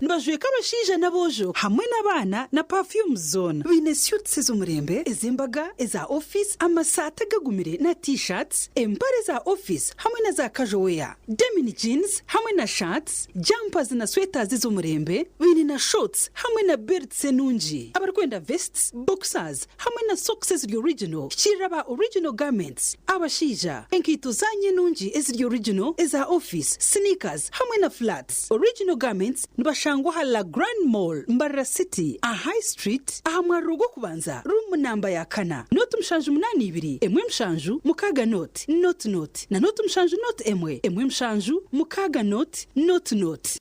Nibajweka abashaija n'aboojo hamwe n'abaana na perfumes zoona. Baine suits ez'omurembe, ez'embaga, eza office, amasaati agagumire na T-shirts, empare za office hamwe na za casual wear, demin jeans hamwe na shirts, jumpers na sweaters ez'omurembe. Baine na shorts hamwe na belts enungi. Abarikwenda vests, boxers hamwe na socks eziri original, hikiirira aba Original Garments. Abashaija, enkaito zaanyu enungi eziri original, eza office, sneakers hamwe na flats. Original Garments nibashangwa aha La Grand Mall, Mbarara City, aha High Street, aha mwariro gw'okubanza, room namba ya kana, nooti 782, emwe mushanju, mukaaga nooti, nooti nooti, na nooti mushanju nooti emwe, emwe mushanju, mukaaga nooti, nooti nooti.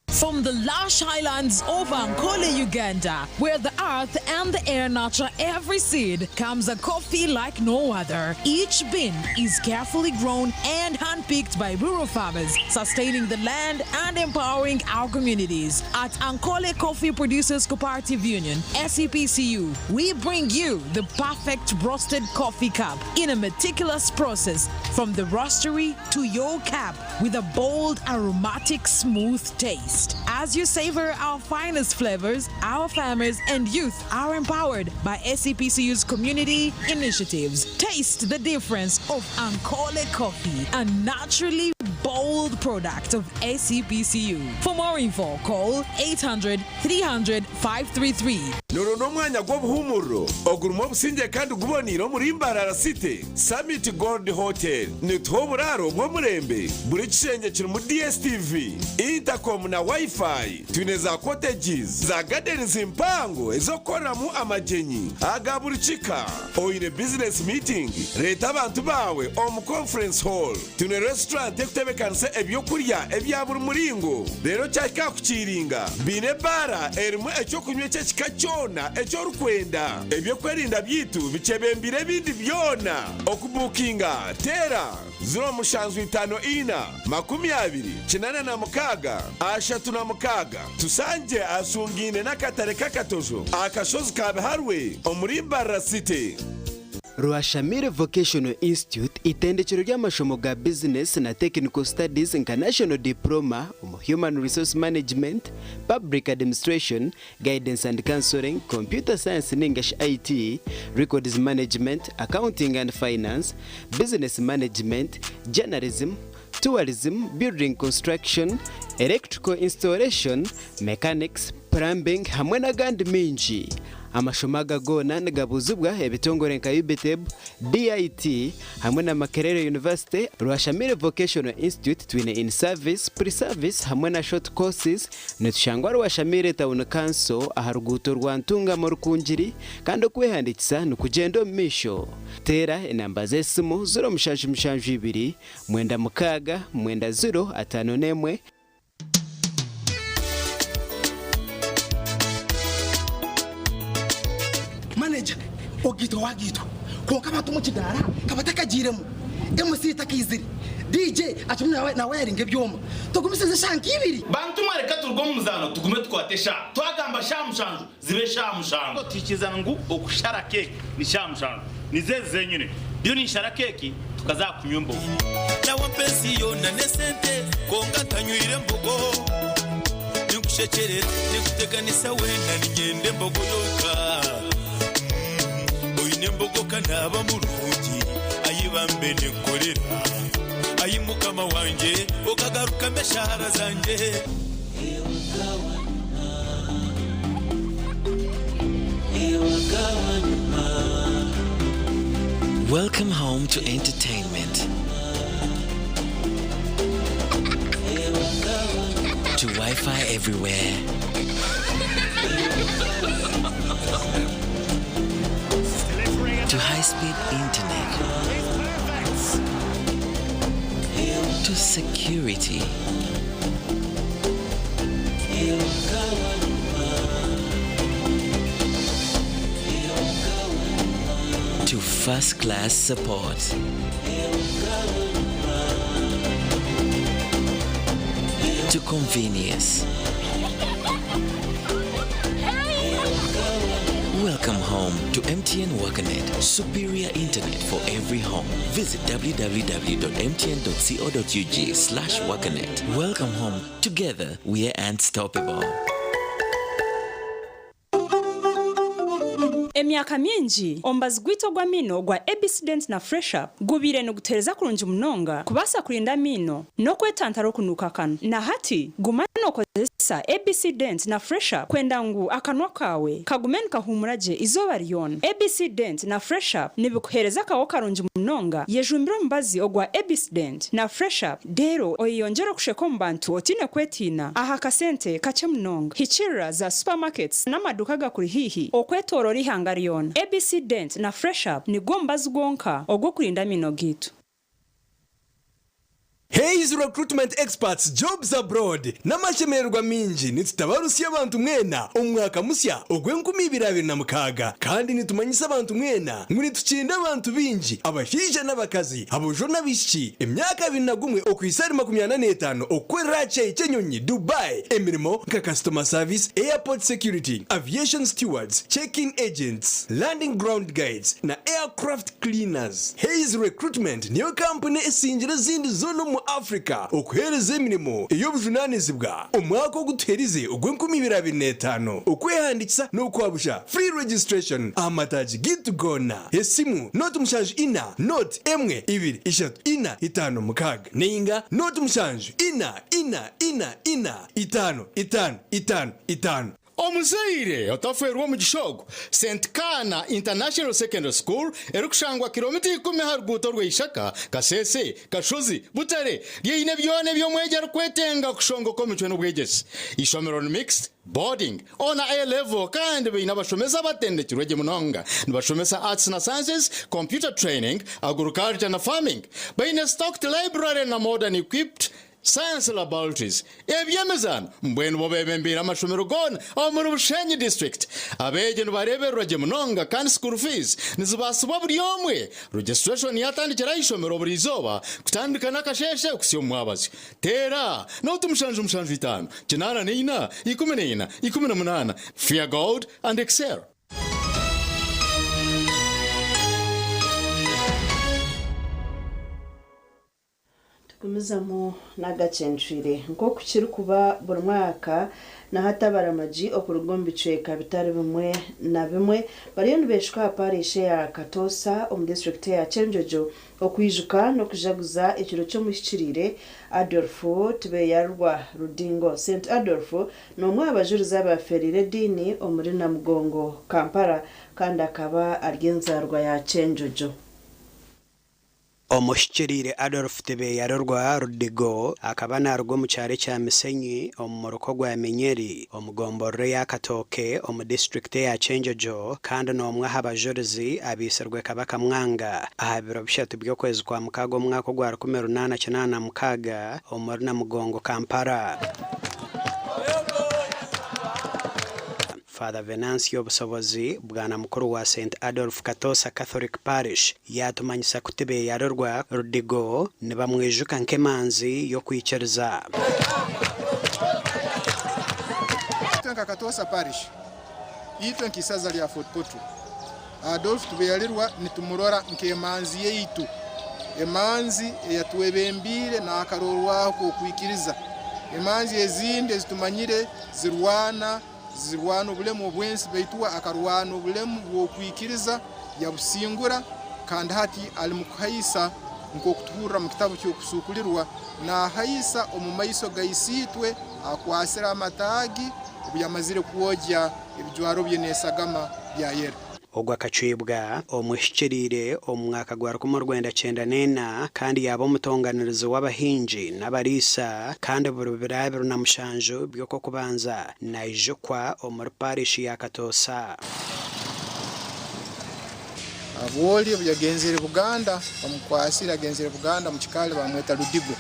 From the lush highlands of Ankole, Uganda, where the earth and the air nurture every seed, comes a coffee like no other. Each bean is carefully grown and handpicked by rural farmers, sustaining the land and empowering our communities. At Ankole Coffee Producers Cooperative Union, SEPCU, we bring you the perfect roasted coffee cup in a meticulous process from the roastery to your cup with a bold, aromatic, smooth taste. As you savor our finest flavors, our farmers and youth are empowered by SEPCU's community initiatives. Taste the difference of Ankole coffee, a naturally bold product of SEPCU. For more info, call 800 300 533. Nuru n'omwanya gw'obuhuumuriro ogurimu obusingye kandi guboneire omuri Mbarara City, Summit Gold Hotel. Nituha oburaaro bw'omurembe, buri kishengye kirimu DSTV, intercom na Wi-Fi. Twine za cottages, za gardens mpango ez'okukoreramu amagyenyi aga buri kika. Oine business meeting, reeta abantu baawe omu conference hall. Twine restaurant ekutebekanisa eby'okurya ebya buri muringo. Reero kyahika aha kukiiringa, baine ebaara erimu eky'okunywa eky'ekika kyona eki orikwenda. Eby'okwerinda byaitu bikyebembeire ebindi byona. Okubuukinga, teera, ziro mushanju itaano ina, 20, 86, 36. Tusangye ahashungaine n'akatare k'Akatojo aha kashozi ka Biharwe omuri Mbarara City. Rwashamire Vocational Institute itendekyero ry'amashomo ga bizinesi na Technical Studies nka National Diploma omu Human Resource Management, Public Administration, Guidance and Counselling, Computer Science ninga shi IT, Records Management, Accounting and Finance, Business Management, Journalism, Tourism, Building Construction, Electrical Installation, Mechanics, Plumbing hamwe n'agandi maingi. Amashomo aga goona nigabuuzibwa ebitongore nka UBITEB, DIT hamwe na Makerere University, Rwashamire Vocational Institute twine in service, pre service hamwe na short courses. Nitushangwa Rwashamire Town Council aha ruguuto rwa Ntungamo Rukungiri kandi okwehandiikisa nikugyenda omu maisho. Teera enamba z'esimu 0772 96 90 51. Manager, Ogaitwa wagaitwa kwonka abantu omu kidaara ka batakagiiremu, MC takaizire, DJ akirimu nawayaringa ebyoma, tugumisirize eshaaha nka ibiri. Bantu mwe reka turuge omu muzaano tugume tukwate eshaaha. Twagamba shaaha mushanju zibe shaaha mushanju. Tuhikirizana ngu okushara keeki ni shaaha mushanju. Nizo ezi zenyine. Ndiyo ninshara keeki tukaza aha kunywa embogo. Nawampa ensi yoona n'esente kwonka ntanywire mbogo. Ninkushekyerera, ninkuteganisa weena niinyenda embogo yonka. Oine embogo ka naaba murungi, ayi bambe ninkukorera. Ayi Mukama wangye, okagarukamu eshaara zangye. Welcome home to entertainment. To Wi Fi everywhere. To high speed internet. To security. To first class support. To convenience. Welcome home. home to MTN WakaNet, superior internet for every home. Visit www.mtn.co.ug slash wakanet. Welcome home. Together, we are unstoppable. Emyaka mingi, omubazi gwaitu ogw'amaino ogwa ABC Dent na Fresh Up gubaire nigutuheereza kurungi munonga kubaasa kurinda amaino n'okwetantara okunuuka akanwa. Na hati, guma nookozesa ABC Dent na Fresh Up kwenda ngu akanwa kaawe kagume nikahuumura gye eizooba ryona. ABC Dent na Fresh Up nibikuheereza akaho karungi munonga. Yejumbire omubazi ogwa ABC Dent na Fresh Up reero oyeyongyere okusheka omu bantu otaine kwetiina aha kasente kakye munonga. Hikiirira za supermarkets n'amaduuka agakuri haihi okwetooroora eihanga ryona. ABC Dent na Fresh Up nigwo mubazi gwonka ogw'okurinda amaino gaitu. Hays Recruitment Experts Jobs Abroad N'amashemererwa maingi nitutabarutsya abantu mwena omu mwaka musya ogw'enkumi ibiri abiri na mukaaga kandi nitumanyisa abantu mwena ngu nitukinda abantu baingi abashaija n'abakazi, aboojo n'abaishiki, emyaka 21 okuhitsya ahari 45 okukorera aha kishaayi ky'enyonyi Dubai emirimo nka Customer Service, Airport Security, Aviation Stewards, Check-in Agents, Landing Ground Guides na Aircraft Cleaners. Hays Recruitment niyo kampuni esingire ezindi zoona omu Africa okuheereza emirimo ey'obujunaanizibwa omwaka ogu tuherize ogw'enkumi ibiri abiri n'etaano. Okwehandiikisa n'okwabusha, free registration, aha mataagi gaitu goona. Esimu, 074 0 1 2 3 4 5 6 nainga 0 7 4 4 4 4 5 5 5 5. Omuzaire otafeerwa omugisha ogu, St Kaana International Secondary School erikushangwa kiromita ikumi aha ruguuto rwa Ishaka, Kasese, Kashozi, Butare, ryeine byona ebi omwegi arikwetenga kushongoka omicwe n'obwegyese. Eishomero ni mixed, boarding, O na A level kandi baine abashomesa abatendekirwe gye munonga. Nibashomesa Arts na Sciences, Computer Training, Agriculture na Farming. Baine stocked library na modern equipped Science Laboratories, eby'emizaano mbwenu bo bebembeire amashomero goona omuri Bushenyi District. Abeegi nibareebererwa gye munonga kandi school fees nizibaasibwa buri omwe. Registration yatandikira aha ishomero buri izooba kutandika n'akasheeshe kuhitsya omu mwabazyo. Teera nooti 775 84 14 18. Fear God and excel. Tugumizamu n'agacencwire. Nk'oku kirikuba buri mwaka, na hati abaramagi okuruga omu bicweka bitari bimwe na bimwe bariyo nibeshuka aha parish eya Katoosa omu disiturikiti eya Kyenjojo okwijuka n'okujaguza ekiro ky'omuhikiriire Adolf Tibeyarwa Rudingo. Saint Adolf n'omwe aha bajurizi abafeereire ediini omuri Namugongo, Kampala kandi akaba ari enzaarwa ya Kyenjojo. Omuhikiriire Adolf Tibeyarorwa Rudigo akaba naaruga omu kyaro ekya Misenyi omu muruka ogwa Minyeri omu gomborora eya Katooke omu disiturikiti eya Kyenjojo kandi n'omwe aha bajurizi abaitsirwe Kabaka Mwanga aha biro bishatu by'okwezi kwa mukaaga omwaka ogwa 1886 omuri Namugongo, Kampala. Father Venancio Busobozi, Bwana mukuru wa Saint Adolf Katoosa Catholic Parish yaatumanyisa ku Tibeyarorwa Rudigo nibamwijuka nk'emanzi y'okwikiriza. Itwe nka Katoosa Parish, itwe nk'isaza lya Fort Portal, Adolf Tibeyalirwa nitumurora nk'emanzi yaitu, emanzi eyatwebembiire n'akarorwaho k'okwikiriza. Emanzi ezindi ezitumanyire zirwana Zirwana obulemu obw'ensi, baitu uwe akarwana obulemu bw'okwikiriza, yabusingura, kandi hati ali mukuhaisa nk'oku tuhurra mu kitabu ky'Okusuukulirwa, naahaisa omu maiso ga Isiitwe akwasire amataagi obu yamazire kwogya ebijwaro bye n'esagama byayera. Ogwo akacwibwa omuhikiriire omu mwaka gwa 1994 kandi yaaba omutonganirizi w'abahingi n'abariisa kandi buri biro 27 by'Okw'okubanza naijukwa omuri Parish ya Katoosa. Abwoli obu yagenzere Buganda bamukwasire agenzere Buganda mu kikaali bamweta Ludigo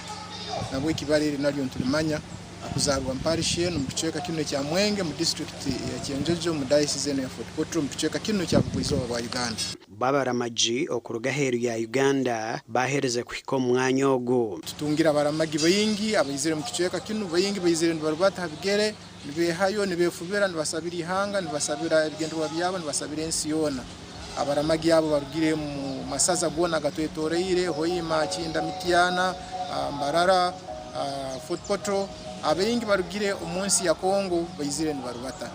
nabwo ekibara eri naryo nitulimanya. Akuzaarwa mu parish enu omu kicweka kinu ekya Mwenge mu disiturikiti eya Kyenjojo mu dayosizi enu ya Fort Portal omu kicweka kinu ekya Bugwa-izooba bwa Uganda. Obu abaramagi okuruga aheeru ya Uganda baaherize kuhika omu mwanya ogu. Tutungire abaramagi baingi abaizire omu kicweka kinu, baingi baizire nibarubata ha bigere, nibeehayo, nibeefubira, nibasabira ihanga, nibasabira ebigendererwa byabo, nibasabira ensi yoona. Abaramagi abo barugire omu masaza goona agatwetoroire, Hoima, Kinda, Mityana, Mbarara, Fort Portal, abaingi barugire omu nsi ya Congo baizire nibarubata.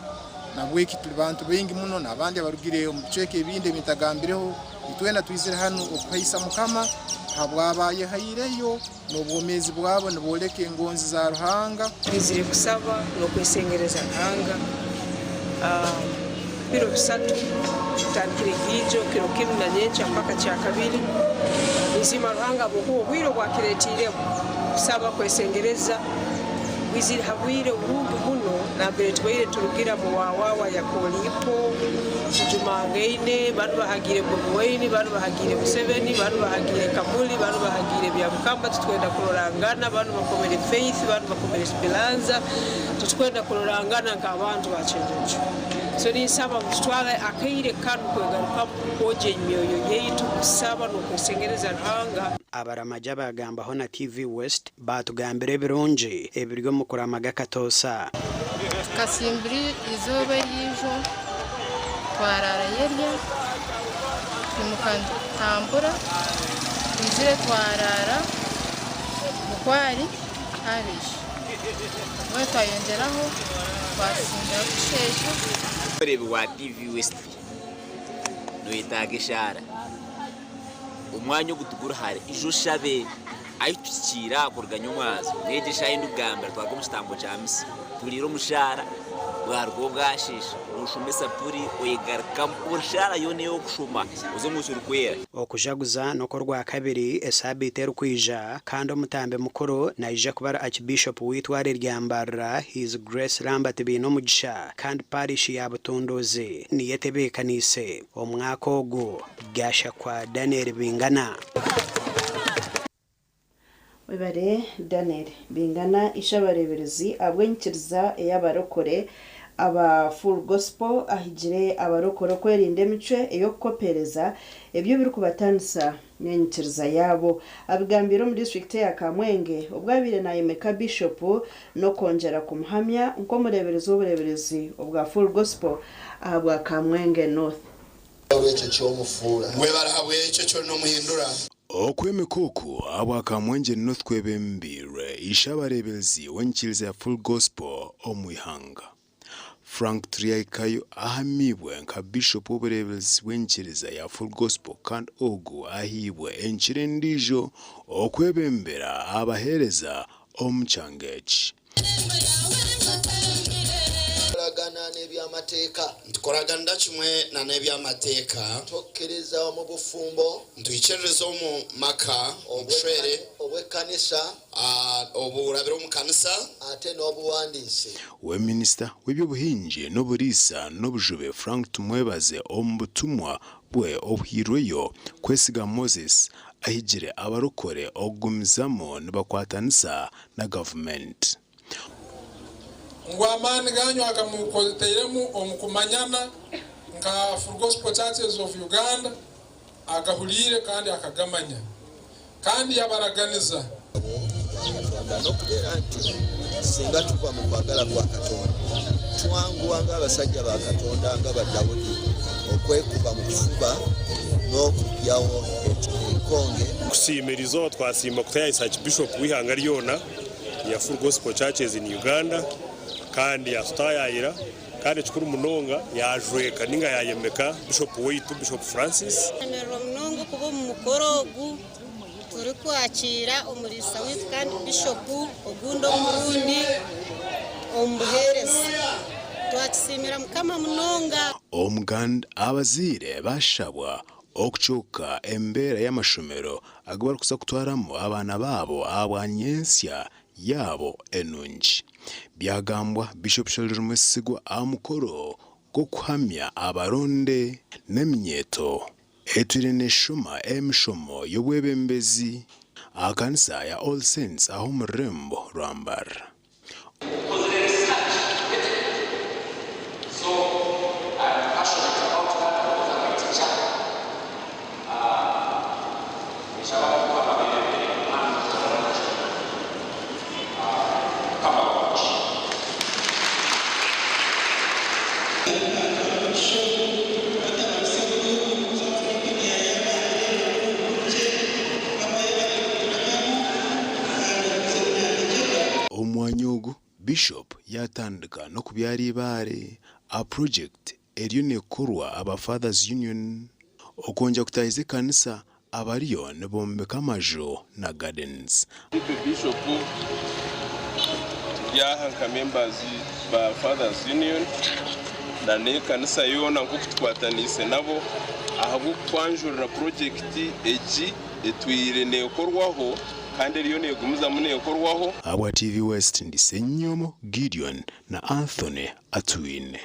Nahabweki turi bantu baingi muno n'abandi abarugire omu bicweka ebindi ebi ntagambireho, itwena twizire hanu okuhaisa Mukama habw'abayehaireyo n'obwomeezi bwabo nibooleka engonzi za Ruhanga. Twizire kusaba n'okwesengereza Ruhanga biro bisatu tutandikire nkiijo kiro kinu na nyenkya mpaka kyakabiri. Ninsiima Ruhanga habwokuba obwire obwakiretiireho kusaba kwesengereza Bwizire ha bwire burungi muno nambere tubaire turugira mu wawawa ya Kolipo, tujumangaine, banu bahagiire Bobi Wine, banu bahagiire Museveni, banu bahagiire Kamuli, banu bahagiire Byabukamba, titwenda kurorangana, banu bakomere Faith, banu bakomere Speranza, titukwenda kurorangana nk'abantu ba Kyenjojo. So ninsaba ngu tutwale akaire kanu kwegarukamu, kwogya emyoyo yaitu, kusaba n'okwesengereza Ruhanga. Abaramagi abaagambaho na TV West Baatugambira ebirungi ebiri omu kuramaga akatoosa. Tukasimbura eizooba eryaijo, twaraara yerya, twimuka nitutambura, twizire twaraara Bukwari Parish. Mbwenu twayongyeraho twasimbura Busheesha. Omureebi wa TV West noyetaaga eshaara. Omwanya ogu tiguri hare, ija oshabe. Ahu tuhikiire aha kuruga nyomwazo, n'egi eshaaha ei ndikugambira twaruga omu kitambo kya misa, turiire omushaara, bwarugaho bwasheesha, nooshoma esapuri, oyegarukamu, buri shaara yoona ei orikushoma oza omu nsi orikwera. Okujaguza n'okw'Orwakabiri esaabiiti erikwija kandi Omutambi Mukuru naija kuba ari Archbishop w'eitware rya Mbarara His Grace Lambert Bainomugisha kandi Parish ya Butunduuzi niyo etebeekaniise omwaka ogu. Gashakwa Daniel Bingana. Webare Daniel Bingana Ishe abareeberezi ahabw'enyikiriza ey'abarokore aba Full Gospel ahigire abarokore okwerinda emicwe ey'okukopereza ebyo ebirikubatanisa n'enyikiriza yaabo. Abigambiire omu disiturikiti eya Kamwenge obu abaire nayemeka Bishopu n'okwongyera kumuhamya nk'omureeberezi w'obureeberezi obwa Full Gospel ahabwa Kamwenge North. Ahabw'ekyo ky'omufuura. Webare ahabw'ekyo kyona omuhindura. Okwemeka oku ahabwa Kamwengye North kwebembeirwe Ishe-abareeberezi w'enyikiriza ya Full Gospel omu ihanga, Frank Turyahikayo ahamiibwe nka Bishop w'obureeberezi bw'enyikiriza ya Full Gospel kandi ogu ahaibwe enkiro endiijo okwebembera abaheereza omu kyanga eki. Tukoragana n'eby'amateeka. Nitukoraganira kimwe na n'eby'amateeka. Tukkiriza omu bufumbo. Nitwikiririza omu maka, omu bushwere. Obw'ekkanisa. Oburabire omu kanisa. Ate n'obuwandiisi. We Minisita w'eby'obuhingi n'oburiisa n'obujubi Frank Tumwebaze omu butumwa bwe obuhairweyo Kwesiga Moses ahigire abarokore okugumizamu nibakwatanisa na gavumenti. Ngu amaani ganyu aga mukoteiremu omu kumanyana nka Full Gospel Churches of Uganda agahuriire kandi akagamanya kandi yabaraganiza. Katonda n'okubeera nti singa tuva mu kwagala kwa Katonda, twanguwa ng'abasajja ba Katonda nga ba Dawudi okwekuba mu kifuba n'okugyawo enkonge. Kusiima erizooba twasiima kutayayisa Archbishop w'eihanga ryona rya Full Gospel Churches in Uganda kandi yatutayaayira kandi ekikuru munonga yajweka ninga yayemeka Bishop waitu Bishop Francis. Tushemererwa munonga okuba omu mukoro ogu turikwakiira omuriisa waitu kandi Bishopu ogundi omurundi omu buheereza. Twakisiimira Mukama munonga. Omuganda abazaire bashabwa okukyuka embeera y'amashomero agu barikuza kutwaramu abaana baabo ahabwa nyentsya yaabo enungi. Byagambwa Bishop Sheldon Mwesigwa aha mukoro gw'okuhamya abaronde n'eminyeeto etwire neeshoma emishomo y'obwebembezi aha kanisa ya All Saints aha omu rurembo rwa Mbarara. Omu mwanya ogu, Bishop yaatandika n'okubyara eibaare aha purojekiti eriyo neekorwa aba Fathers Union okwongyera kutaahiza ekanisa abariyo nibombeka amaju na gardens. Itwe Bishop turi aha nka members ba Fathers Union na n'ekanisa yoona nk'oku tukwataniise nabo ahabw'okutwanjurira purojekiti egi etwire neekorwaho kandi eriyo neegumizamu neekorwaho. Ahabwa TV West ndi Ssenyomo Gideon na Anthony Atwine.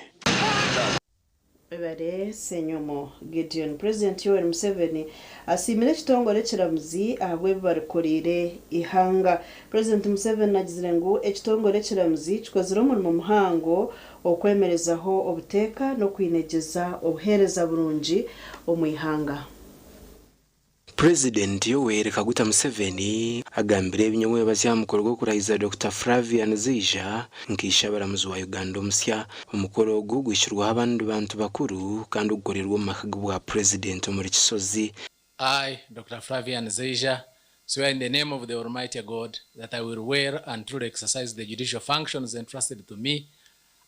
Webare Ssenyomo Gideon. Purezidenti Yoweri Museveni asiimire ekitongore ekiramuzi ahabw'ebi barikoriire eihanga. Purezidenti Museveni agizire ngu ekitongore ekiramuzi kikozire omurimo muhango okwemerezaho obuteeka n'okwinegyeza obuheereza burungi omu ihanga. Purezidenti Yoweri Kaguta Museveni agambire ebi nyomwebazi aha mukoro gw'okurahiza Dokita Flavian Zeija nka Ishabaramuzi wa Uganda omusya. Omukoro ogu gwihikirweho abandi bantu bakuru kandi ogukoreirwe omu maka g'obwa Purezidenti omuri Kisozi. I, Dokita Flavian Zeija, swear in the name of the Almighty God that I will well and truly exercise the judicial functions entrusted to me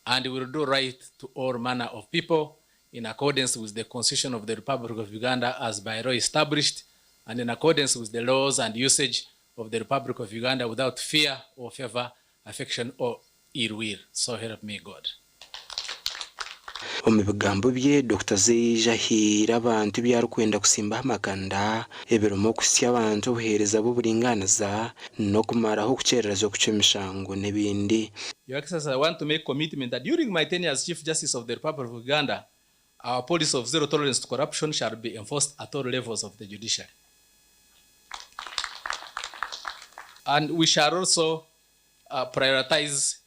and will do right to all manner of people in accordance with the Constitution of the Republic of Uganda as by law established and in accordance with the laws and usage of the Republic of Uganda without fear or favor, affection or ill will. So help me God. Omu bigambo bye, Dokita Zeija ahaire abantu ebi arikwenda kutsimbaho amakanda ebirimu okuhitsya abantu obuheereza bw'oburingaaniza n'okumaraho okukyerereza okucwa emishango n'ebindi. Your Excellency, I want to make commitment that during my tenure as Chief Justice of the Republic of Uganda, our policy of zero tolerance to corruption shall be enforced at all levels of the judiciary. And we shall also prioritize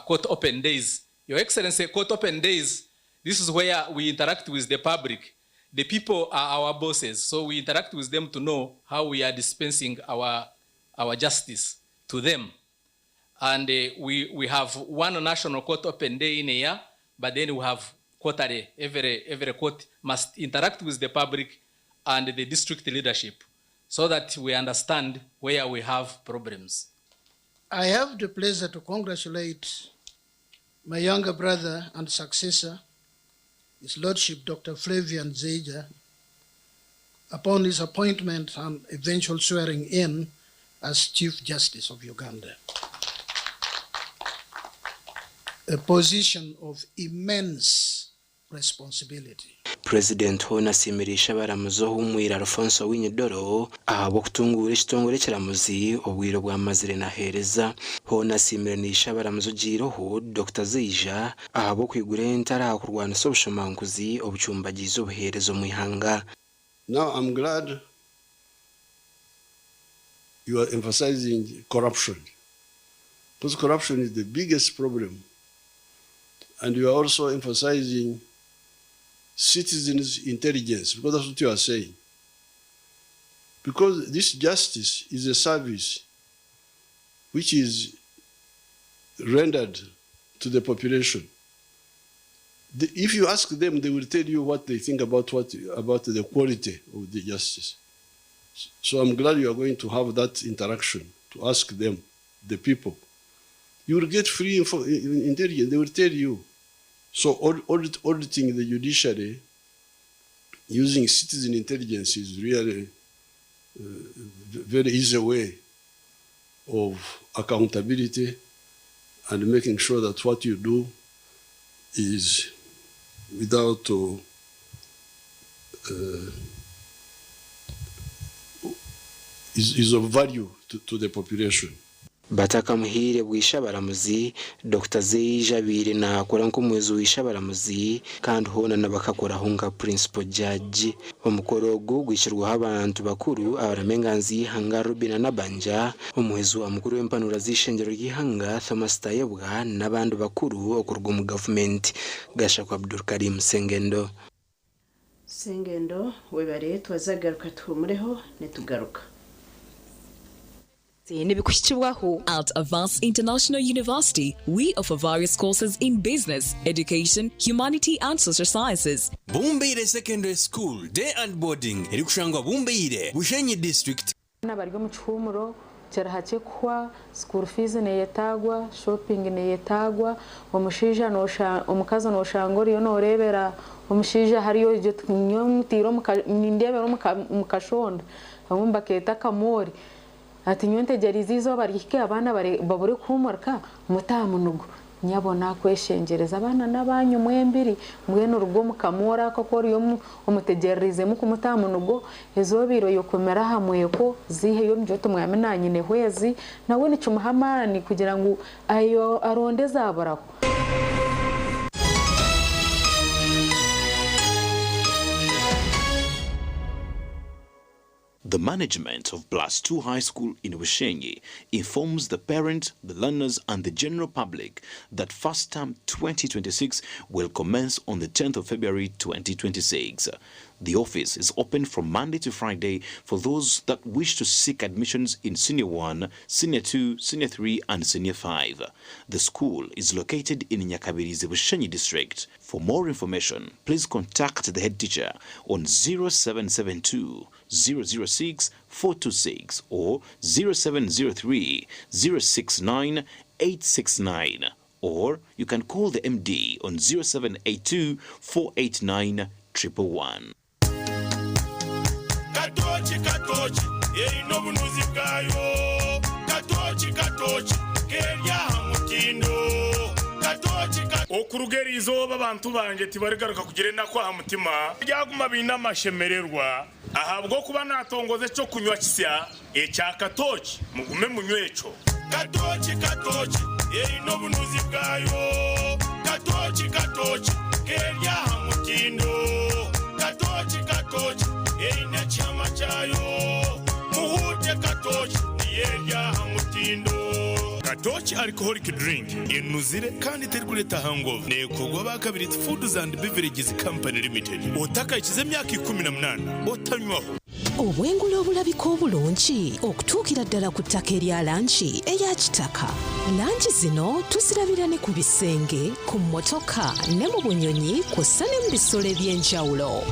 court open days. Your Excellency, court open days, this is where we interact with the public. The people are our bosses, so we interact with them to know how we are dispensing our, our justice to them. And we, we have one national court open day in a year, but then we have quarterly. Every, every court must interact with the public and the district leadership so that we understand where we have problems. I have the pleasure to congratulate my younger brother and successor, His Lordship Dr. Flavian Zeija, upon his appointment and eventual swearing in as Chief Justice of Uganda. A position of immense responsibility. Purezidenti hoona asiimire Ishabaramuzi Ohuumwire Alfonse Owiny-Dollo ahabw'okutunguura ekitongore ekiramuzi obwire obu amazire naheereza. Hoona asiimire na Ishabaramuzi ogiireho, Dokita Zeija ahabw'okwigura entaro aha kurwanisa obushomankuzi obucumbagiize obuheereza omu ihanga. Now I'm glad you are emphasizing corruption because corruption is the biggest problem and you are also emphasizing citizens intelligence because that's what you are saying because this justice is a service which is rendered to the population the, if you ask them they will tell you what they think about what about the quality of the justice so i'm glad you are going to have that interaction to ask them the people you will get free info, intelligence they will tell you so audit, auditing the judiciary using citizen intelligence is really uh, very easy way of accountability and making sure that what you do is without uh, uh, is, is of value to, to the population. Batakamuhaire bw'ishabaramuzi, Dokita Zeija abaire naakora nk'omuhwezi w'ishabaramuzi kandi hoona na bakakoraho nka Principal Judge. Omukoro ogu gwihikirweho abantu bakuru abarimu enganzi y'eihanga Robinah Nabbanja, omuhwezi wa mukuru w'empanura z'eishengyero ry'eihanga Thomas Tayebwa n'abandi bakuru okuruga omu gavumenti. Gashakwa Abdulkarim Sengendo. Sengendo webare twazagaruka tuhumureho nitugaruka. Nibikuhikibwaho. At Avance International University, we offer various courses in business, education, humanity and social sciences. Bumbeire Secondary School Day and Boarding erikushangwa Bumbeire, Bushenyi District. Abaana bari omu kihuumuro kiri hakye kuhwa, school fees neyetaagwa, shopping neyetaagwa, omushaija omukazi noshanga oriyo noreebera omushaija hariya origye oti nyowe mutiire nindeebera omu kashonda abamwe nibakeeta akamoori ati nyowe ntegyereize eizooba rihike abaana babure kuhuumurika mute aha munugo. Nyabo nakweshengyereza abaana n'abanyu mwembiri, mbwenu ruga omu kamoori ako aku oriyo omutegyerereizemu kumuta aha munugo, ezi obaire oyekomire aha mweko ziiheyo omugire oti mwami naanye nyine hwezi, nawe nikimuha amaani kugira ngu aronde ezaaburaho. The management of Plus 2 High School in Bushenyi informs the parents, the learners, and the general public that first term 2026 will commence on the 10th of February 2026. The office is open from Monday to Friday for those that wish to seek admissions in Senior 1, Senior 2, Senior 3, and Senior 5. The school is located in Nyakabirizi Bushenyi district. For more information, please contact the head teacher on 0772 006 426 or 0703 069 869 or you can call the MD on 0782 489 111. Katooki katooki eine obunuzi bwayo katooki katooki keri aha mutindo katooki Okuruga eri izooba abantu bangye tibarigaruka kugira enaku aha mutima, baryaguma baine amashemererwa, ahabw'okuba naatongoza eky'okunywa kisya ekya katooki, mugume munywe ekyo. Katooki katooki eine obunuzi bwayo, katooki katooki keri aha mutindo, katooki katooki eine ekihama kyayo, muhuute katooki niyo eri aha mutindo. Katooki Alcoholic Drink enuzire kandi terikureeta hangover neekorwa aba Kabiriiti Foods and Beverages Company Limited. Otakahikize emyaka 18 otanywaho. Obwengula obulabika obulungi okutuukira ddala ku ttaka erya langi eya kitaka. Langi zino tuzirabira ne ku bisenge, ku mmotoka ne mu bunyonyi kw'ossa ne mu bisolo eby'enjawulo.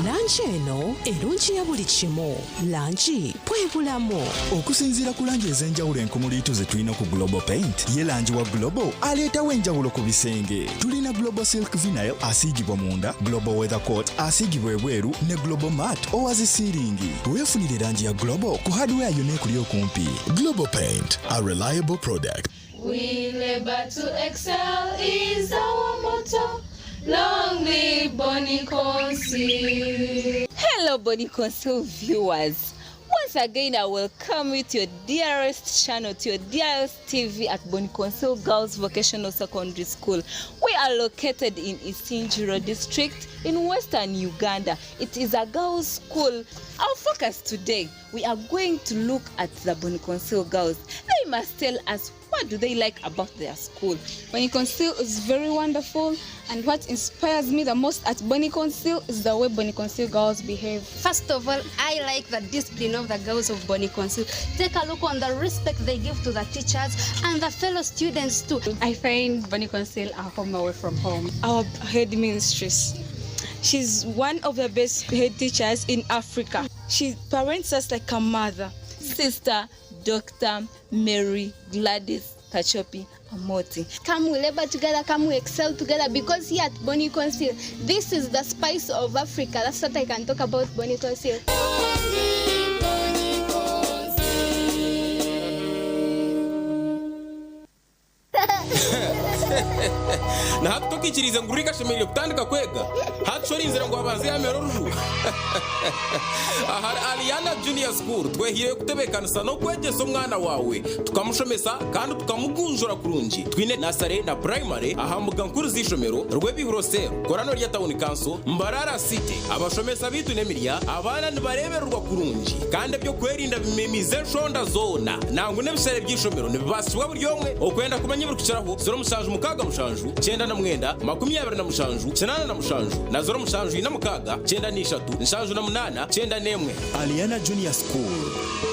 Langi eno erungiya buli kimu. Langi bwe bulamu. Okusinziira ku langi ez'enjawulo enkumuliitu ze tulina ku Global Paint, ye langi wa Global aleetawo enjawulo ku bisenge. Tulina Global Silk Vinyl asiigibwa munda, Global Weather Coat asiigibwa ebweru ne Global Matte owa zi siiringi. Weefunire langi ya Global ku hardware yonna ekuli okumpi. Global Paint, a reliable product. We labour to excel is our motto, long live Bonny Council. Hello Bonny Council viewers. Once again, I welcome you to your dearest channel, to your dearest TV at Bonny Council Girls Vocational Secondary School. We are located in Isingiro District in Western Uganda. It is a girls' school. Our focus today, we are going to look at the Bonny Council girls. They must tell us what do they like about their school. Bonny Council is very wonderful, and what inspires me the most at Bonny Council is the way Bonny Council girls behave. First of all, I like the discipline of the girls of Bonny Council. Take a look on the respect they give to the teachers and the fellow students too. I find Bonny Council a home away from home. Our head mistress, she's one of the best head teachers in Africa. She parents us like a mother. Sister Dr. Mary Gladys Kachopi Amoti. Come we labor together, come we excel together, because here at Bonny Council, this is the spice of Africa. That's what I can talk about Bonny Council. Na hati tokaikiriize ngu Rick ashemereire kutandika kwega? Hati shi orinzire ngu abanze yaamera oruju? Ahari Aliana Junior School twehaireyo kutebeekanisa n'okwegyesa omwana waawe, tukamushomesa kandi tukamugunjura kurungi. Twine nasare na purayimare aha mbuga nkuru z'eishomero, Rwebihuro Cell, Korano rya Tawuni Kanso, Mbarara City. Abashomesa baitu n'emirya, abaana nibareebererwa kurungi kandi eby'okwerinda bimemiize enshonda zoona. Nangwa n'ebishare by'eishomero nibibaasibwa buri omwe. Okwenda kumanya ebirikukiraho, 0767 99 27 87 na 0746 93 78 91. Aliana Junior School,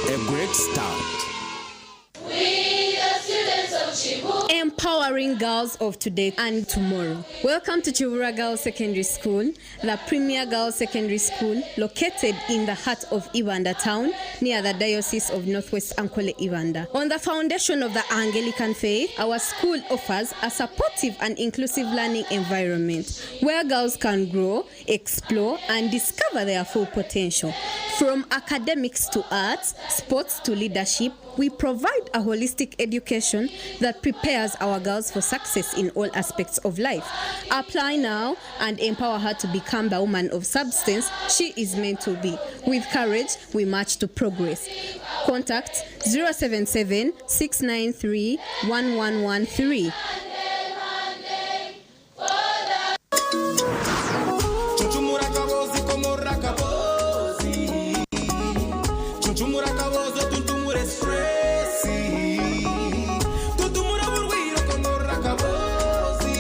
a great start. Empowering girls of today and tomorrow. Welcome to Kiwura Girls Secondary School, the premier girls secondary school located in the heart of Ibanda town near the Diocese of Northwest Ankole Ibanda. On the foundation of the Anglican faith, our school offers a supportive and inclusive learning environment where girls can grow, explore, and discover their full potential. From academics to arts, sports to leadership, we provide a holistic education that prepares our girls for success in all aspects of life. Apply now and empower her to become the woman of substance she is meant to be. With courage, we march to progress. Contact 077 693 1113. Cuncumura akabozi komora akabozi Cuncumura akabozi otuntumure stress Tutumura burwiro komora akabozi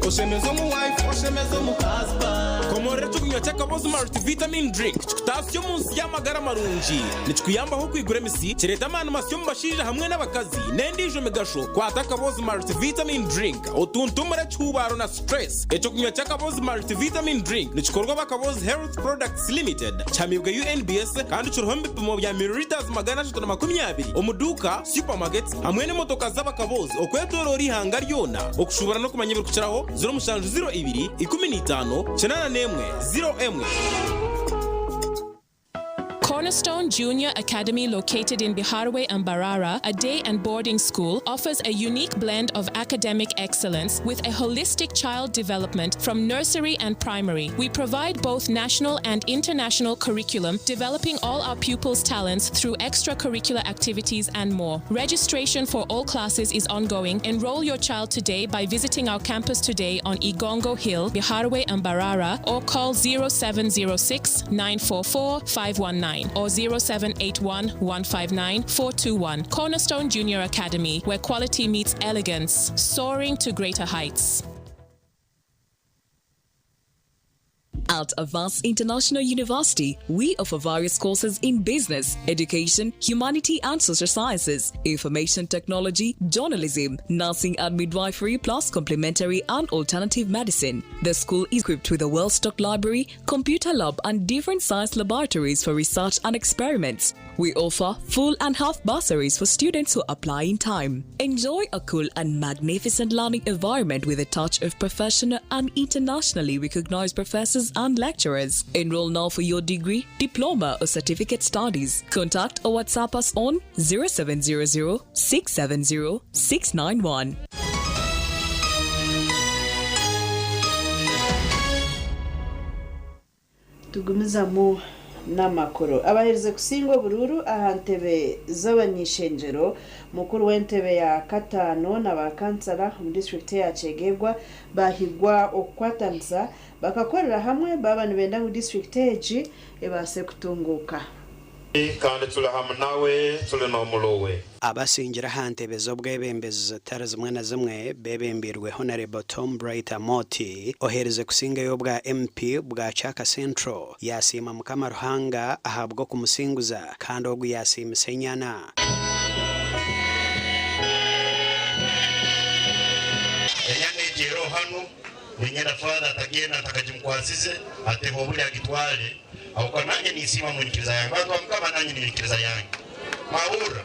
Oshemeza omu wife oshemeza omu husband Komora ekyokunywa ky'akabozi multivitamin drink kikutasya omu nsi y'amagara marungi nikikuyambaho okwigura emisi kireeta amaani masya omu bashaija hamwe n'abakazi n'endiijo migasho kwata akabozi multivitamin drink otuntumure ekihubaaro na stress ekyokunywa ky'akabozi multivitamin drink nikikorwa abakabozi health products limited kihamibwe unbs kandi kiriho ebipimo bya milliliters 320 omu duuka supermarkets hamwe n'emotoka z'abakabozi okwetooroora ihanga ryona okushubura n'okumanya ebirikukiraho 0702 15 81 01. Cornerstone Junior Academy, located in Biharwe and Barara, a day and boarding school, offers a unique blend of academic excellence with a holistic child development from nursery and primary. We provide both national and international curriculum, developing all our pupils' talents through extracurricular activities and more. Registration for all classes is ongoing. Enroll your child today by visiting our campus today on Igongo Hill, Biharwe and Barara, or call 0706 944 519 or 0781 159 421. Cornerstone Junior Academy, where quality meets elegance, soaring to greater heights. At Avance International University, we offer various courses in business, education, humanity and social sciences, information technology, journalism, nursing and midwifery, plus complementary and alternative medicine. The school is equipped with a well-stocked library, computer lab, and different science laboratories for research and experiments. We offer full and half bursaries for students who apply in time. Enjoy a cool and magnificent learning environment with a touch of professional and internationally recognized professors and lecturers. Enroll now for your degree, diploma, or certificate studies. Contact or WhatsApp us on 0700 670 691. Tugumizamu n'amakuru abaherize kusinga oburuuru aha ntebe z'abanyishengyero mukuru w'entebe ya kataano na bakansara omu disiturikiti ya Kyegegwa bahigwa okukwatanisa bakakorera hamwe baaba nibenda ngu disiturikiti egi ebaase kutunguuka. Kandi tuli hamu nawe, tuli n'omulowe. Abasingire aha ntebe z'obwebembezi zitari zimwe na zimwe bebembeirwe Hon. Tom Bright Amooti oheerize kusingayo obwa MP bwa Kyaka Central yasiima Mukama Ruhanga ahabw'okumusinguza kandi ogu yasiimisa enyana. Enyana egi eriho hanu, niinyenda Father atagyenda ntakagimukwatsize, ateho oburyo agitware, ahabw'okuba naanye ninsiima omu nyikiriza yange. Bantu ba Mukama naanye niinyikiriza yange. Mwahurira?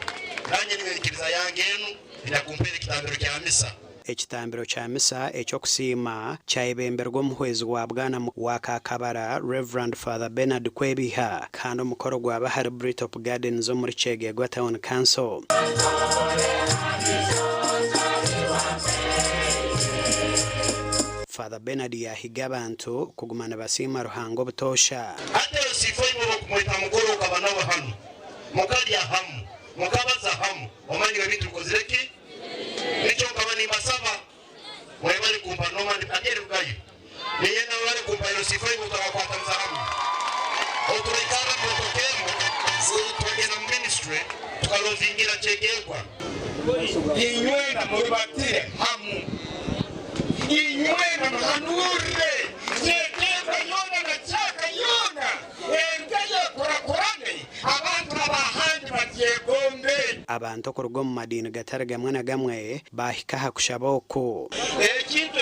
Naanye niinyikiriza yange enu enyakumpeera ekitambiro kya misa. Ekitambiro kya misa eky'okusiima kyayebemberwa omuhwezi wa Bwana wa Kakabara Rev. Father Bernard Kwebiha kandi omukoro gwaba ahari Britop Gardens omuri Kyegegwa Town Council. Father Bernard yaahiga abantu kuguma nibasiima Ruhanga obutoosha. Hati Yosifu oine ow'okumweta mukuru okaba nawe hanu, mukarya hamu, mukabaza hamu, omanya iwe ebintu bikozire ki? Nikyo nkaba nimbasaba mwebare kumpa Norman aterugayo. Niinyenda mwebare kumpa Yosifu oine tukakwatanisa hamwe. Obu turaikarra omu motoka emwe, twagenda omu ministry, tukalovingira Kyegegwa. Inywena murubatire hamu, inywena muhanure Kyegegwa yoona na Kyaka yoona erugeyo ekurakurane, abantu ab'ahandi bagyegombe. Abantu okuruga omu madiini gatari gamwe na gamwe baahika aha kushaba oku. Ekintu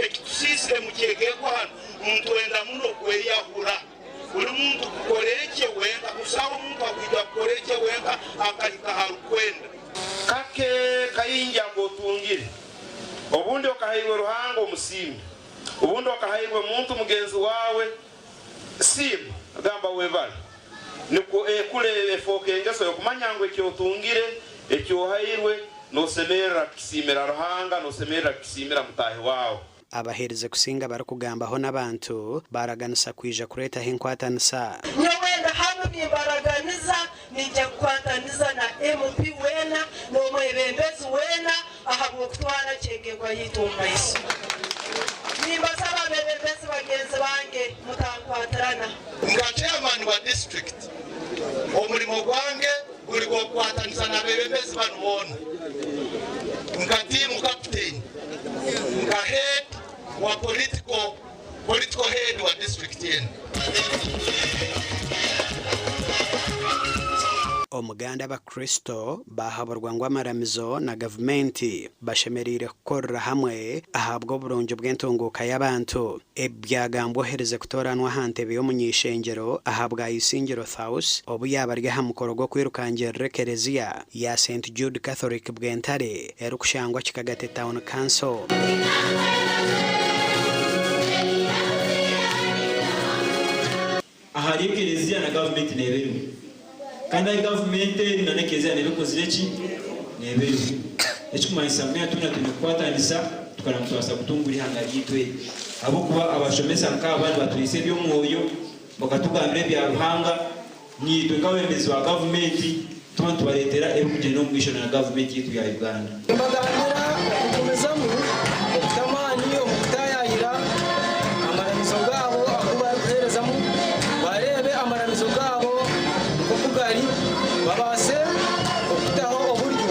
ekitusiisire mukyegeekwa hanu, ntwenda muno kweyahura. Buli muntu kukora ekye wenka, busaho omuntu akwija kukora ekye wenka akahika harukwenda. Kake kaingi ak'otungire, obundi okahairwe Ruhanga omusiime, obundi okahairwe muntu mugenzi waawe, siima, gamba webale. Nikwo ekure efooke engeso y'okumanya ngu eki otungire, eki ohairwe, nosemerra kukisiimira Ruhanga, nosemerra kukisiimira mutaahi waawe. Abaheerize kusinga barikugambaho n'abantu baaraganisa kwija kureetaho enkwatanisa. Nyowe ndi hanu nimbaraganiza niija kukwataniza na MP weena n'omwebembezi weena ahabw'okutwara Kyegegwa yaitu omu maiso. Nimbasaba abebembezi bagenzi bange mutankwatirana. Nka chairman wa district, omurimo gwange guri gw'okukwatanisa n'abebembezi banu boona nka team captain, nka head wa political political head wa district enu. Omuganda Abakristo baahaburwa ngu amaramizo na gavumenti bashemereire kukorera hamwe ahabw'oburungi bw'entunguuka y'abantu. Ebi byagambwa oherize kutooranwa aha ntebe y'omuny'eishengyero ahabwa Isingiro South obu yaaba ari aha mukoro gw'okwirukangirira ekereziya ya Saint Jude Catholic Bwentare erikushangwa Kikagati Town Council. Ahari ekereziya na gavumenti neeba eriho. Kandi ahi gavumenti eri na n'ekereziya neeba ekozire ki? Neeba eriho. Ekikumanyisa ngu twena twine kukwatanisa tukareba ngu twabaasa kutunguura eihanga ryaitu eri. Ahabw'okuba abashomesa nk'aba nibaturiisa eby'omwoyo, bakatugambira ebya Ruhanga, naitwe nk'abeebembezi ba gavumenti tuba nitubareetera ebirikugyenda omu maisho na gavumenti yaitu ya Uganda. Nimbagambira okugumizamu okuta amaani omu kutaayaayira amaramizo gaabo agu barikuheerezamu, bareebe amaramizo gaabo nk'oku gari, babaase okutaho oburyo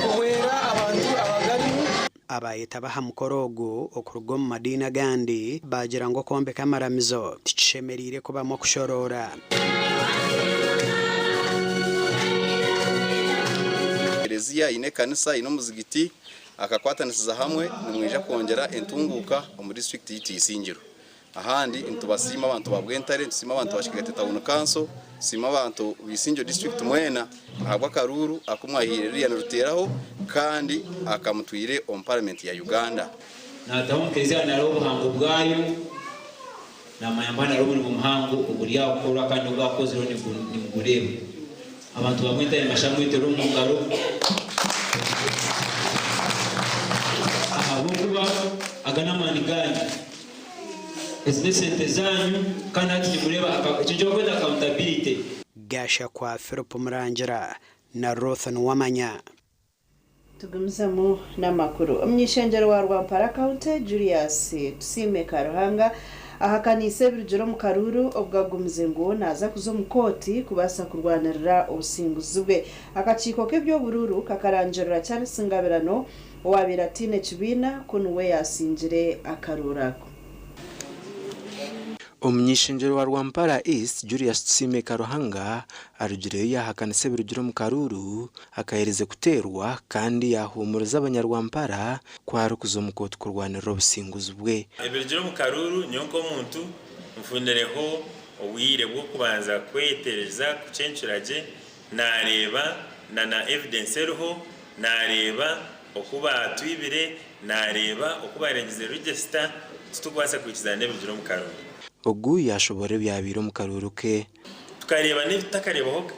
okuhwera abantu abagarimu. Abaayetaba aha mukoro ogu okuruga omu madiini agandi baagira ngu okwombeka amaramizo tikishemereire kubamu okushoroora. Ekereziya eine ekanisa, eine omuzigiti, akakwatanisiza hamwe nimwija kwongyera entunguuka omu disiturikiti yaitu ya Isingiro. Ahandi nitubasiima abantu ba Bwentare, nitusiima abantu ba Kigate Town Council, tusiima abantu ba Isingiro District mwena ahabw'akaruuru aku mwahaire Lilian Ruteraho kandi akamutwire omu Paramenti ya Uganda. Naataho omu kereziya naareeba obuhango bwayo, naamanya ngu hanu hariho omurimo muhango oguri aha kukorwa kandi ogwakozirwe nimugureeba. Abantu ba Bwentare nibashaba mwetera omu ngaro ahabw'okuba aga n'amaani gaanyu. Ezi n'esente zaanyu kandi hati nimureeba ekyo eki barikweta accountability. Gashakwa Philip Murangira na Ruth Nuwamanya. Tugumizamu n'amakuru. Omuny'eishengyero wa Rwampara County, Julius Tusiime Karuhanga ahakaniise ebirugire omu karuuru obwo agumize ngu naaza kuza omu kooti kubaasa kurwanirira obusinguzi bwe. Akakiiko k'eby'oburuuru kakarangirira Charles Ngabirano owaabaire ataine kibiina ku niwe yaasingire akaruuru ako. Omuny'eishengyero wa Rwampara East, Julius Tusiime Karuhanga arugireyo yaahakanisa ebirugire omu karuuru akaherize kuteerwa kandi yaahuumuriza abanyarwampara ku arikuza omu kooti kurwanirira obusinguzi bwe. Ebirugire omu karuuru nyowe nk'omuntu nfunireho obwire bw'okubanza kweyetereza kucencura gye Naareeba na na evidence eriho, naareeba oku baatwibire, naareeba oku baarengize register, titukubaasa kwikizana n'ebirugire omu karuuru. Ogu yaashoboorora ebyabaire omu karuuru ke. Tukareeba n'ebi tutakareebahoga.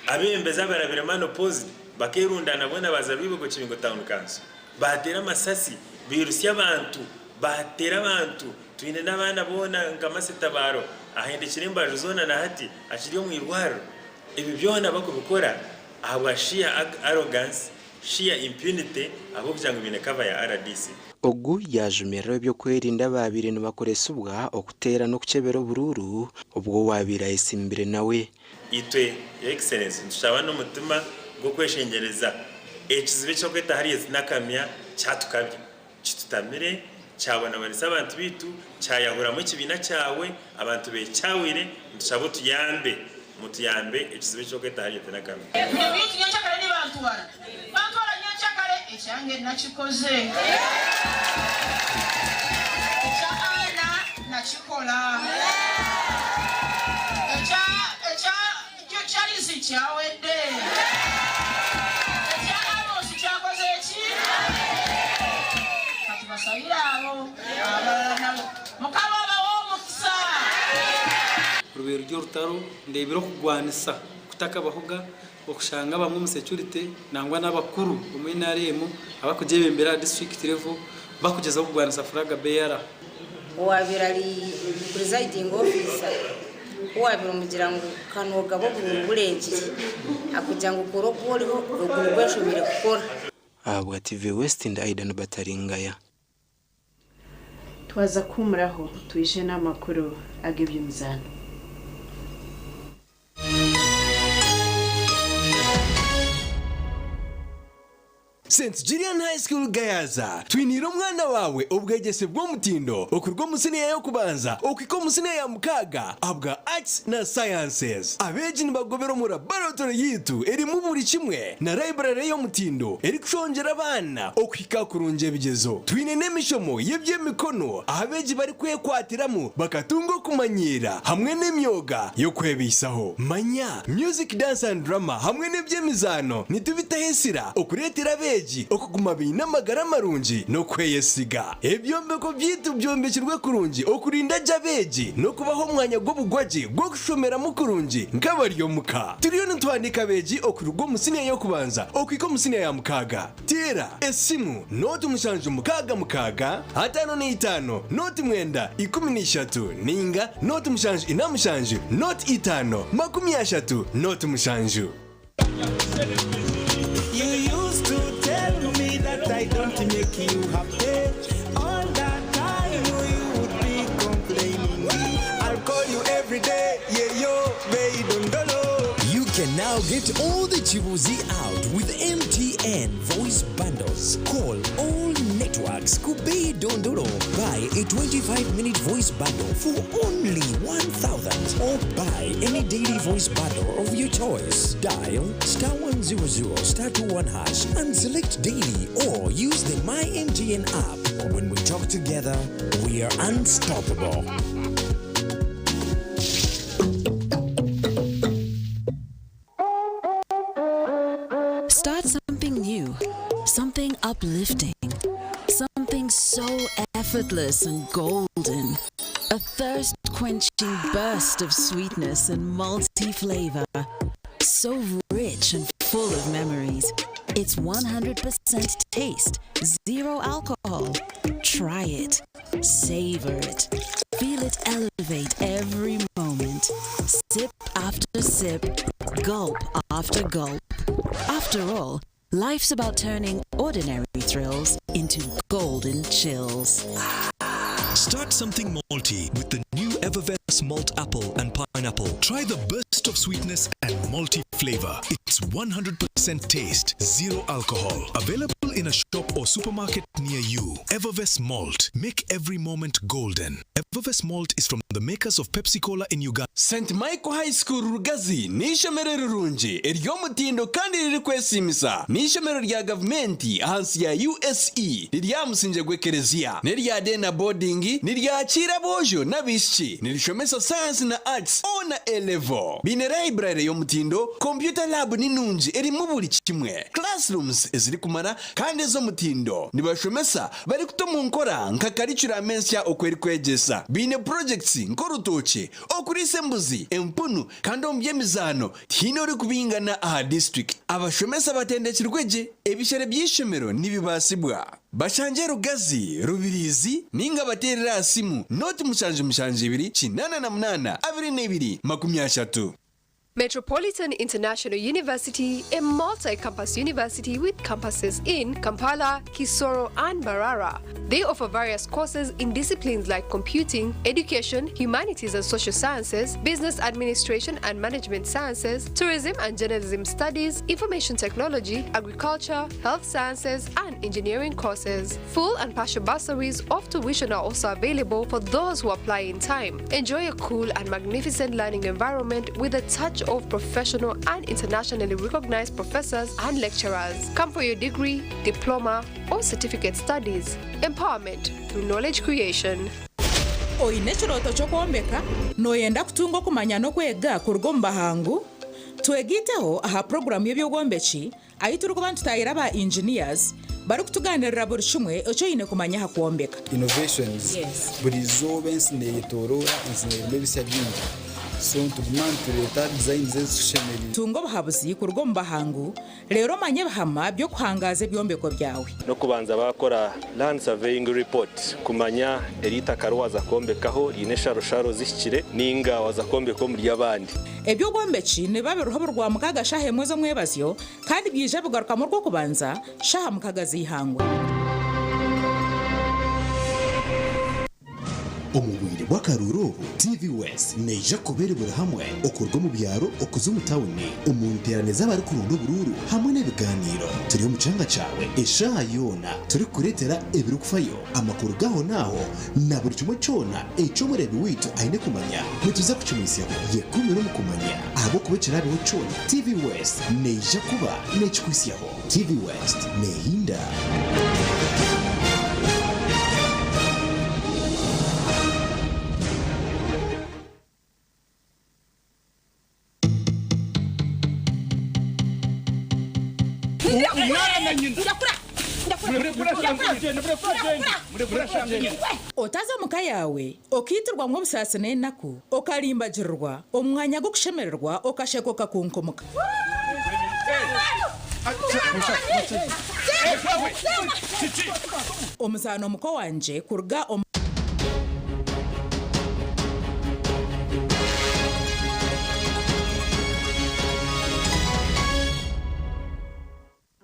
Abeebembezi abarabiremu unopposed bakeerundaana boona baaza Rwibego Kibingo Town Council, baateera amasasi, bairutsya abantu, baateera abantu, twine n'abaana boona nka Mercy Tabaro ahendekire embaju zoona na hati akiri omu irwariro. Ebi byona bakubikora ahabwa sheer arrogance, sheer impunity ahabw'okugira ngu baine cover ya rdc. Ogu yaajumirira ab'eby'okwerinda abaabaire nibakoresibwa okuteera n'okukyebera oburuuru obw'owaabaire ayetsimbire nawe. Itwe, Your Excellency, nitushaba n'omutima gw'okweshengyereza ekizibu eky'okweta Harriet Nakamya kyatukabya. Kitutamire, kyabonabonesa abantu baitu, kyayahuramu ekibiina kyawe, abantu bekyawire, nitushaba otuyambe. Mutuyambe ekizibu eky'okweta hariya tinakabi. Beitu nyenkyakare nibantwara. Bantwara nyenkyakare, ekyange nakikoze. Ekya Anna nakikola. Ekya ekya Charles kyawedde. Ekya Amos kyakoze ki? Katubasabire abo abalala nabo. Mukama abawe omukisa. Rubaire ruri orutaro ndeebire okugwanisa kutakabahoga okushanga abamwe omu security nangwa n'abakuru omu NRM abakugyebembera aha district level bakugyezaho kugwanisa flag bearer. Owaabaire ari presiding officer ku waabaire omugira ngu ka noogaba obururu burengire, akugira ngu kora ogu oriho ogu nigwo nshomeire kukora. Ahabwa TV West ndi Aidan Bataringaya. Twaza kuhuumuraho twije n'amakuru ag'eby'emizaano. St Julian High School Gayaza, Twiniire omwana waawe obwegyese bw'omutindo okuruga omu siniya y'okubanza okuhika omu siniya ya mukaaga ahabwa Arts na Sciences. Abeegi nibagobera omu laboratory yaitu erimu buri kimwe na library y'omutindo erikushongyera abaana okuhika kurungi ebigyezo. Twine n'emishomo y'eby'emikono ahu abeegi barikwekwatiramu bakatunga okumanyiira hamwe n'emyoga y'okwebaisaho. Manya Music, Dance and Drama hamwe n'eby'emizaano nitubitaho ensira okureetera abeegi okuguma baine amagara marungi n'okweyesiga. Ebyombeko byaitu byombekirwe kurungi okurinda gye abeegi n'okubaha omwanya gw'obugwagye gw'okushomeramu kurungi nk'abari omuka. Turiyo nituhandiika abeegi okuruga omu siniya y'okubanza okuhika omu siniya ya mukaaga. Teera esimu nooti mushanju mukaaga mukaaga, 55 nooti mwenda 13 nainga nooti mushanju ina mushanju nooti itaano 30 nooti mushanju. You used to tell me that I don't make you happy All that time you would be complaining I'll call you every day, yeah yo, bae dondolo You can now get all the Chibuzi out with MTN voice bundles. Call all networks Kubei Dondolo. Buy a 25-minute voice bundle for only 1,000 or buy any daily voice bundle of your choice. Dial star 100 star 21 hash and select daily or use the My MTN app. When we talk together, we are unstoppable. Start something new, something uplifting, something so effortless and golden. A thirst quenching burst of sweetness and malty flavor. So rich and full of memories. It's 100% taste, zero alcohol. Try it, savor it, feel it elevate every moment. Sip after sip, gulp after gulp. After all, life's about turning ordinary thrills into golden chills. Start something malty with the new Evervest Malt Apple and Pineapple. Try the burst of sweetness and malty flavor. It's 100% taste, zero alcohol. Available in a shop or supermarket near you. Evervest Malt. Make every moment golden. Evervest Malt is from the makers of Pepsi Cola in Uganda. St Michael High School Rugazi n'eishomero rirungi ery'omutindo kandi ririkwesiimisa. N'eishomero rya gavumenti ahansi ya USE riri aha musingye gw'ekereziya. N'erya day na boarding, niryakiira aboojo n'abaishiki. Nirishomesa Science na Arts O na A level. Baine library y'omutindo, computer lab ni nungi erimu buri kimwe, classrooms ezirikumara kandi ez'omutindo. Nibashomesa barikuta omu nkora nka curriculum ensya oku erikwegyesa. Baine projects nk'orutookye, okuriisa embuzi, empunu kandi omu by'emizaano tihaine orikubingana aha district. Abashomesa batendekirwe gye, ebishere by'eishomero nibibaasibwa. Bashangye Rugazi, Rubirizi ninga bateerere aha simu nooti 7 7 88 22 30. Metropolitan International University, a multi campus university with campuses in Kampala, Kisoro, and Mbarara. They offer various courses in disciplines like computing, education, humanities and social sciences, business administration and management sciences, tourism and journalism studies, information technology, agriculture, health sciences, and engineering courses. Full and partial bursaries of tuition are also available for those who apply in time. Enjoy a cool and magnificent learning environment with a touch of professional and internationally recognized professors and lecturers. Come for your degree, diploma, or certificate studies. Empowerment through knowledge creation. Oine ekirooto ky'okwombeka? Nooyenda kutunga okumanya n'okwega kuruga omu bahangu? Twegaiteho aha puroguraamu y'eby'obwombeki ahu turikuba nitutaahira aba engineers barikutugaaniirira buri kimwe eki oine kumanya aha kwombeka. Innovations, Buri izooba ensi neyetoroora, ensi nerimu ebisya bingi so nituguma nitureeta designs ezitushemereire. Tunga obuhabuzi kuruga omu bahangu Reero omanye ebihama by'okuhangaaza ebyombeko byawe. N'okubanza baakora Land Surveying Report kumanya eri itaka ri waaza kwombekaho riine ensharosharo zihikire nainga waaza kwombeka omuri abandi. Eby'obwombeki nibiba biriho buri Rwamukaaga shaaha emwe z'omwebazyo kandi byaija bigarukamu Orwokubanza shaaha mukaga z'eihangwe. Omu bwire bw'akaruuru obu, TV West neija kuba eri buri hamwe okuruga omu byaro okuza omu tawuni, omu nteerane z'abarikuronda oburuuru hamwe n'ebigaaniiro. Turi omu kyanga kyawe eshaaha yoona turikukureetera ebirikufayo, amakuru g'ahonaaho na buri kimwe kyona eki omureebi waitu aine kumanya nituza kukimwitsyaho. Yekumire omu kumanya ahabw'okuba ekiraabeho kyona, TV West neija kuba neekikuhitsyaho. TV West neehinda. Otaza omu ka yaawe okaitirwamu obusaasi n'enaku, okarimbagirirwa omu mwanya gw'okushemererwa okasheka okakunkumuka. Omuzaano muko wangye kuruga omu.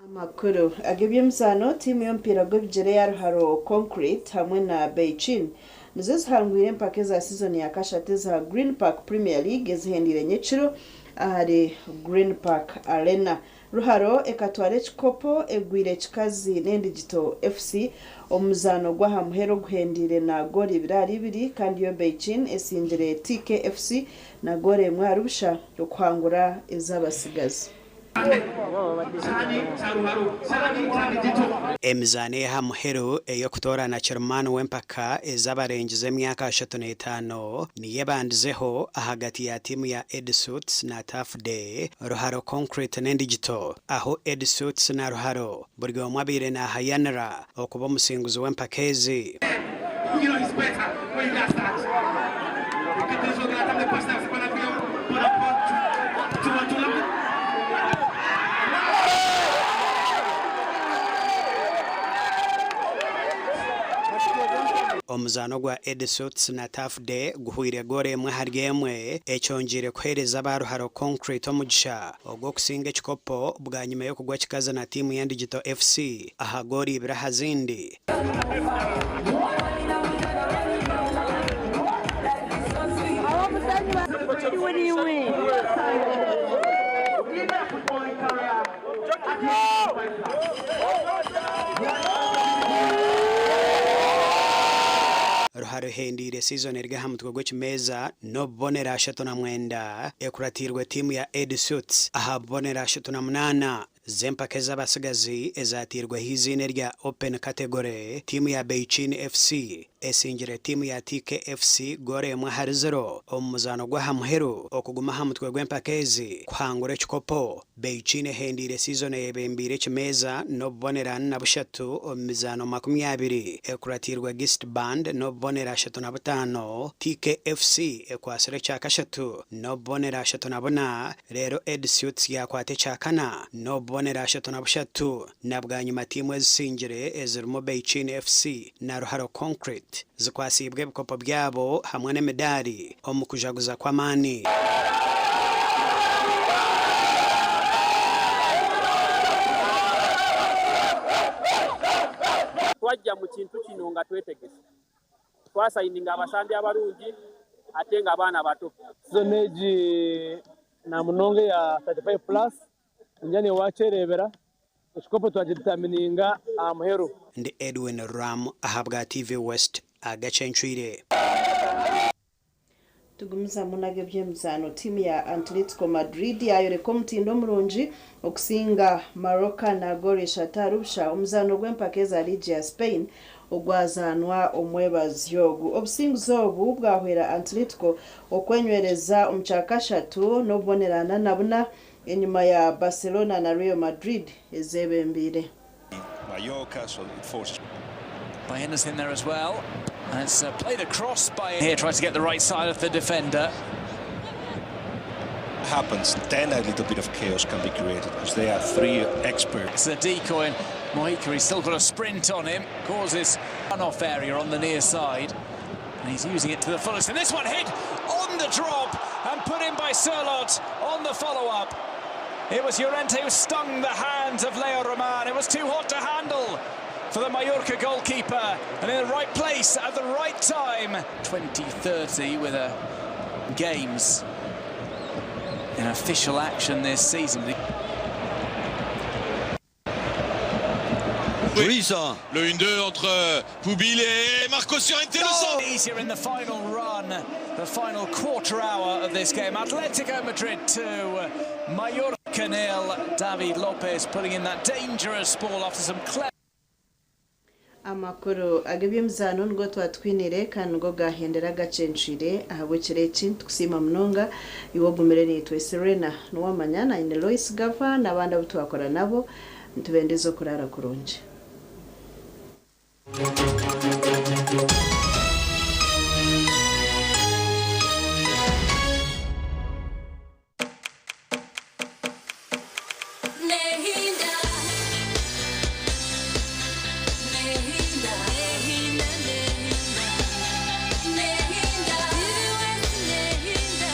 Amakuru ag'eby'emizaano, Tiimu y'omupiira gw'ebigyere eya Ruharo Concrete hamwe na Beichin nizo zihangwire empaka eza sizoni ya kashatu eza Green Park Premier League ezihendeire nyekiro ahari Green Park Arena. Ruharo ekatwara ekikopo egwire kikazi n'Endigito FC omu muzaano gw'aha muheru oguhendeire na goolo ibiri ahari ibiri kandi yo Beichin esingire TK FC na goolo emwe ahari busha okuhangura ez'abatsigazi. Emizaano ey'aha muheru ey'okutoorana Chairman w'empaka ez'abarengize emyaka 35 niyo ebandizeho ahagati ya tiimu ya Edsuits na Tough Day, Ruharo Concrete n'Endigito ahu Edsuits na Ruharo buri omwe abaire naahayanira okuba omusinguzi w'empaka ezi. Omuzaano gwa Edsuits na Tough Day guhweire goolo emwe ahari emwe, ekyongyeire kuheereza aba Ruharo Concrete omugisha ogw'okusinga ekikopo bwanyima y'okugwa kikazi na tiimu y'Endigito FC aha goolo ibiri aha zindi. Ruharo ehendiire siizoni eri aha mutwe gw'ekimeeza n'obubonero 39 ekuratiirwe tiimu ya Edsuits aha bubonero 38. Z'empaka ez'abatsigazi ezateirweho eiziina erya Open Category, tiimu ya Beichin FC esingire tiimu ya TK FC goolo emwe ahari ziro omu muzaano gw'aha muheru okuguma aha mutwe gw'empaka ezi kuhangura ekikopo. Beichin ehendiire siizoni eyebembeire ekimeeza n'obubonero 43 omu mizaano 20 ekuratiirwe Gist Band n'obubonero 35, TK FC ekwatsire ekya kashatu n'obubonero 34. Reero Edsuits yaakwata ekya kana n'obubonero 33 na bwanyima tiimu ezisingire ezirimu Beichin FC na Ruharo Concrete zikwatsiibwe ebikopo byabo hamwe n'emidaari omu kujaguza kw'amaani. Twajja mu kintu kino nga twetegese. Twasayininga abasambi abalungi ate nga baana bato. Sizoni egi namunonga eya 35 plus ningira naiwe wakyerebera, ekikopo twakiditamininga aha muheru. Ndi Edwin Ram ahabwa TV West, Agacencwire. Tugumizamu naga eby'emizaano. Tiimu ya Antletico Madrid yayoreka omutindo omurungi okusinga Mallorca na goolo ishatu ahari busha omuzaano gw'empaka eza liigi ya Spain ogwazaanwa omwebazyo ogu. Obusinguzi obu bwahwera Antletico okwenywereza omu kyakashatu n'obubonero ana na buna enyima ya Barcelona na Real Madrid ezebembeire. Mallorca, so it forces. Baena's in there as well. And it's played across by here, tries to get the right side of the defender. Happens, then a little bit of chaos can be created because they are three experts. It's a decoy, and Mojica, he's still got a sprint on him, causes run-off area on the near side. And he's using it to the fullest. And this one hit on the drop and put in by Sørloth on the follow-up. It was Llorente who stung the hands of Leo Roman. It was too hot to handle for the Mallorca goalkeeper, and in the right place at the right time. 2030 with a games in official action this season. Le 1-2 entre Pubill et Marcos Llorente, le centre. Easier in the final run, the final quarter hour of this game. Atletico Madrid 2, Mallorca 0. David Lopez putting in that dangerous ball after some clever. Amakuru ag'eby'emizaano nigo twatwinire kandi nigo gahendera agacencwire ahabw'ekiro eki. Nitukusiima munonga iwe ogumire niitwe. Serena niwamanya naine Lois Gava n'abandi abu twakora nabo, nitubendeza okurara kurungi. Nehinda. Nehinda. Nehinda. Nehinda. Nehinda.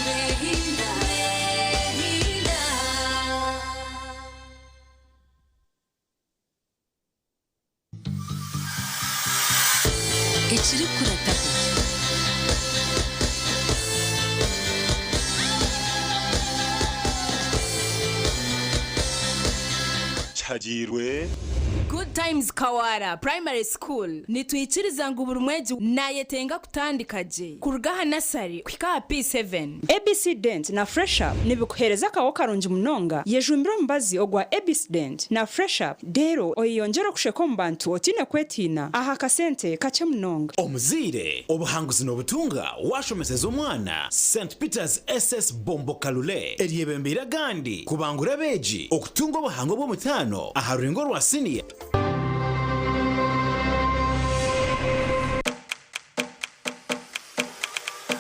Nehinda. Nehinda. Ekirikurataho. Kihagirwe. Good Times Kawara Primary School nitwikiriza ngu buri mwegi nayetenga kutandika gye kuruga aha nursery kuhika aha P7. ABC Dent na Fresh Up nibikuheereza akawo karungi munonga. Yejumbire omubazi ogwa ABC Dent na Fresh Up, reero oyeyongyere okusheka omu bantu otiine kwetiina aha kasente kakye munonga. Omuzaire, obuhanguzi n'obutunga washomeseza omwana. St Peters SS Bombo Kalule eryebembeire agandi kubangura abeegi okutunga obuhango bw'omutaano aha rurengo rwa siniya.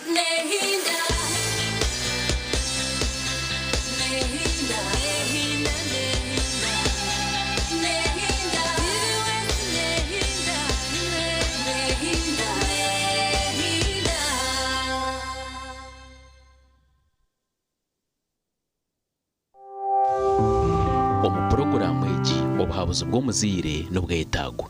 Nehinda. Nehinda. Nehinda. Nehinda. Nehinda. Nehinda. Nehinda. Omu puroguraamu egi obuhabuzi bw'omuzaire n'obwetagwa.